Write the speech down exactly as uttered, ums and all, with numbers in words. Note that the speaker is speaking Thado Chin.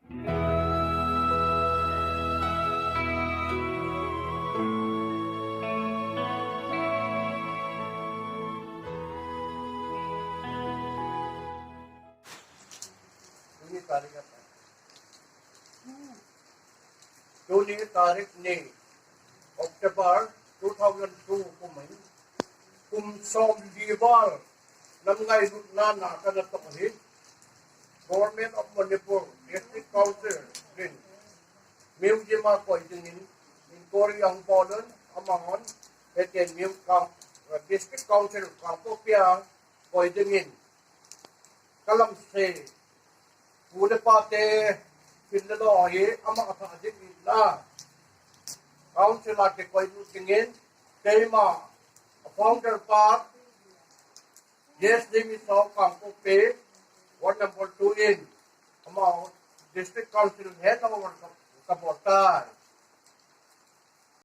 Tuni tarik ni, October two thousand two kum in, kum som li val, nam ngailutna na kana toh hi, Government of Manipur, District Council in museum a koi dingin inquiry ahung bol un, amahon, hiti mu-, District Council Kangpokpi a koi dingin, kalam se, pu le pa te, thil le lo hi, ama a pha ding in la, Council a kikoi lut dingin, keima, a founder pa, Yes, Limiso Kangpokpi, ward number two in, ama District Council handover ka, kabol tai.